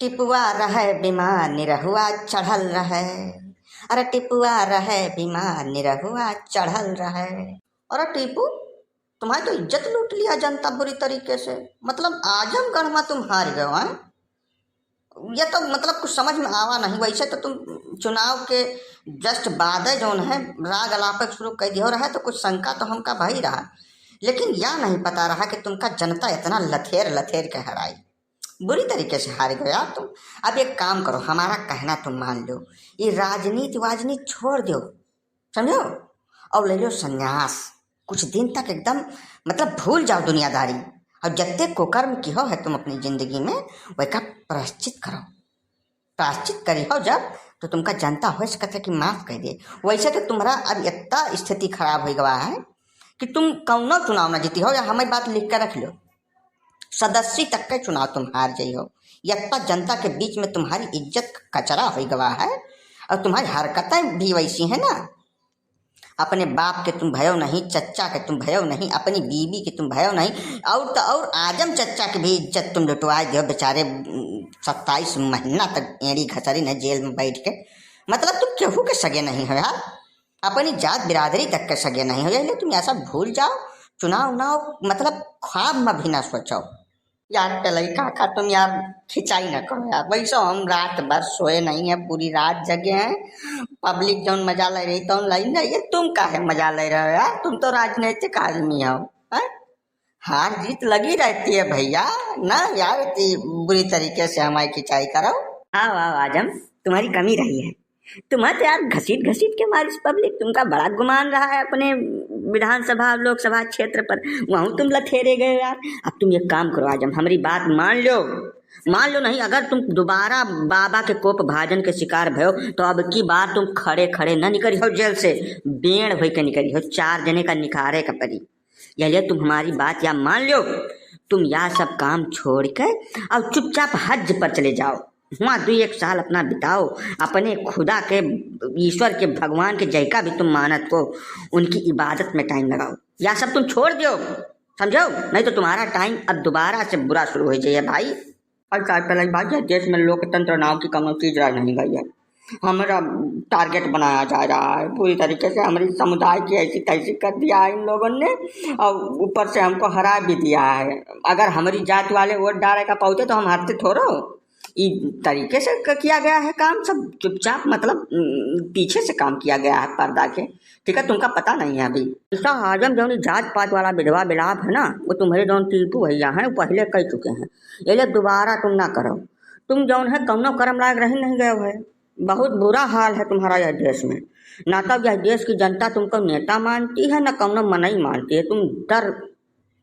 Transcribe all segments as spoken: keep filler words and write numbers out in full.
टिपुआ रहे बीमार, निरहुआ चढ़ल रहे। अरे टिपुआ रहे बीमार, निरहुआ चढ़ल रहे। अरे टीपू, तुम्हारी तो इज्जत लूट लिया जनता बुरी तरीके से। मतलब आजमगढ़ में तुम हार गए हो, हैं? ये तो मतलब कुछ समझ में आवा नहीं। वैसे तो तुम चुनाव के just बाद जौन है राग अलापक शुरू कर दियो रहे तो कुछ शंका तो हमका भई रहा, लेकिन या नहीं पता रहा कि तुमका जनता इतना लथेर लथेर के हराई। बुरी तरीके से हार गया तुम। अब एक काम करो, हमारा कहना तुम मान लो, ये राजनीति वाजनीति छोड़ दो, समझो, और ले लो संन्यास। कुछ दिन तक एकदम मतलब भूल जाओ दुनियादारी, और जत्ते कुकर्म किहो है तुम अपनी जिंदगी में, वैका प्रायश्चित करो। प्रायश्चित करी हो जब, तो तुमका जनता हो सकता है कि माफ कर दे। वैसे तो तुम्हारा अब इतना स्थिति खराब हो गवा है कि तुम कौनो चुनाव ना जीती हो, या हमारी बात लिख कर रख लो, सदस्य तक के चुनाव तुम हार जाई हो। इतना जनता के बीच में तुम्हारी इज्जत कचरा हो गवा है, और तुम्हारी हरकतें भी वैसी है ना। अपने बाप के तुम भयो नहीं, चच्चा के तुम भयो नहीं, अपनी बीबी के तुम भयो नहीं, और तो और आजम चच्चा के भी इज्जत तुम लुटवा दियो बेचारे, उम, सत्ताईस महीना तक एड़ी घसरी न जेल में बैठ के। मतलब तुम केहू के सगे नहीं हो यार, अपनी जात बिरादरी तक के सगे नहीं हो, इसलिए तुम ऐसा भूल जाओ। चुनाव उनाव मतलब ख्वाब में भी ना सोचो। यार पेलई काका, तुम यार खिंचाई ना करो यार, वैसे हम रात भर सोए नहीं है, पूरी रात जगे हैं। पब्लिक जौन मजा ले रही तौन लाई नहीं है, तुम काहे मजा ले रहे हो यार? तुम तो राजनीतिक आदमी हो, हैं? हार जीत लगी रहती है भैया, ना यार इतनी बुरी तरीके से हमारी खिंचाई करो। आओ आओ आजम, तुम्हारी कमी रही है। तुम्हें तो यार घसीट घसीट के मारिस पब्लिक, तुमका बड़ा गुमान रहा है अपने विधानसभा लोकसभा क्षेत्र पर, वहूँ तुम लथेरे गए यार। अब तुम एक काम करो आजम, हमारी बात मान लो, मान लो नहीं, अगर तुम दोबारा बाबा के कोप भाजन के शिकार भयो तो अब की बार तुम खड़े खड़े न निकली हो जेल से, बेंड़ होई के निकली हो, चार जने का निकारे का पड़ी। यह लिए तुम हमारी बात या मान लो, तुम या सब काम छोड़ के और चुपचाप हज पर चले जाओ। वहाँ दो एक साल अपना बिताओ, अपने खुदा के, ईश्वर के, भगवान के जैका भी तुम मानत हो, उनकी इबादत में टाइम लगाओ। या सब तुम छोड़ दो, समझो, नहीं तो तुम्हारा टाइम अब दोबारा से बुरा शुरू हो जाइए भाई। और चार पहला बात है, देश में लोकतंत्र नाम की कौनो चीज रह नहीं गई है। हमारा टारगेट बनाया जा रहा है पूरी तरीके से, हमारी समुदाय की ऐसी तैसी कर दिया है इन लोगों ने, और ऊपर से हमको हरा भी दिया है। अगर हमारी जात वाले वोट डाले का पहुँचे तो हम हरते थोड़ो। ई तरीके से क-, किया गया है काम सब चुपचाप, मतलब, उम, पीछे से काम किया गया है पर्दा के, ठीक है, तुमका पता नहीं है अभी। ऐसा आजम जौन ई जात पात वाला विधवा विलाप है ना, वो तुम्हारे जौन टीपू भैया हैं, वो पहले कह चुके हैं, ये ले दोबारा तुम ना करो। तुम जौन है कौनो कर्म लायक रह नहीं गए हो है, बहुत बुरा हाल है तुम्हारा यह देश में। ना तो यह देश की जनता तुमको नेता मानती है, ना कौनो मनई मानती है, तुम दर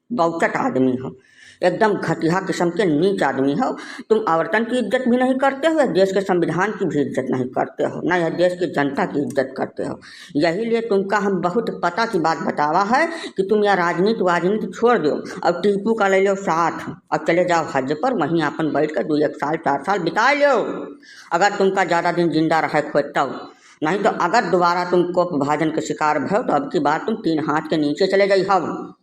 बौचट आदमी हो, एकदम घटिया किस्म के नीच आदमी हो। तुम औरतन की इज्जत भी नहीं करते हो, देश के संविधान की भी इज्जत नहीं करते हो, ना यह देश की जनता की इज्जत करते हो। यही लिए तुमका हम बहुत पता की बात बतावा है कि तुम यह राजनीति वाजनीति छोड़ दो और टीपू का ले लो साथ और चले जाओ हज पर, वहीं अपन बैठ कर दो एक साल चार साल बिता लो, अगर तुमका ज्यादा दिन जिंदा रहे खोए तब। नहीं तो अगर दोबारा तुम कोप भाजन के शिकार भयो तो अब की बार तुम तीन हाथ के नीचे चले जाई हो।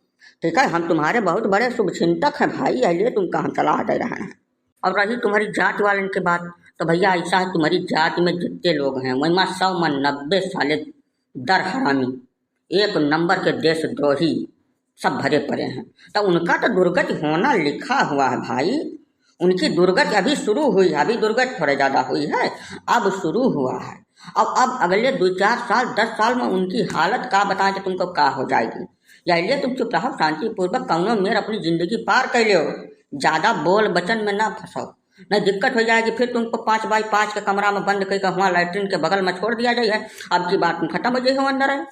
ठीक है, हम तुम्हारे बहुत बड़े शुभचिंतक हैं भाई, यह लिए तुमका हम सलाह दे रहे हैं। और रही तुम्हारी जात वालन के बात, तो भैया ऐसा है, तुम्हारी जात में जितने लोग हैं, वही मा सौ मा नब्बे साले दर हरामी, एक नंबर के देशद्रोही सब भरे पड़े हैं। तो उनका तो दुर्गति होना लिखा हुआ है भाई, उनकी दुर्गति अभी शुरू हुई है, अभी दुर्गति थोड़ा ज्यादा हुई है, अब शुरू हुआ है। अब, अब अगले दो चार साल, दस साल में उनकी हालत का बताएं कि तुमको का हो जाएगी। या लिए तुम चुप रहो, शांतिपूर्वक कौनो मेर अपनी जिंदगी पार कर लो, ज्यादा बोल वचन में ना फंसो, नहीं दिक्कत हो जाएगी। फिर तुमको पाँच बाई पाँच के कमरा में बंद करके वहाँ लैट्रिन के बगल में छोड़ दिया जाए है। अब की बार तुम खत्म हो जाइए अंदर है।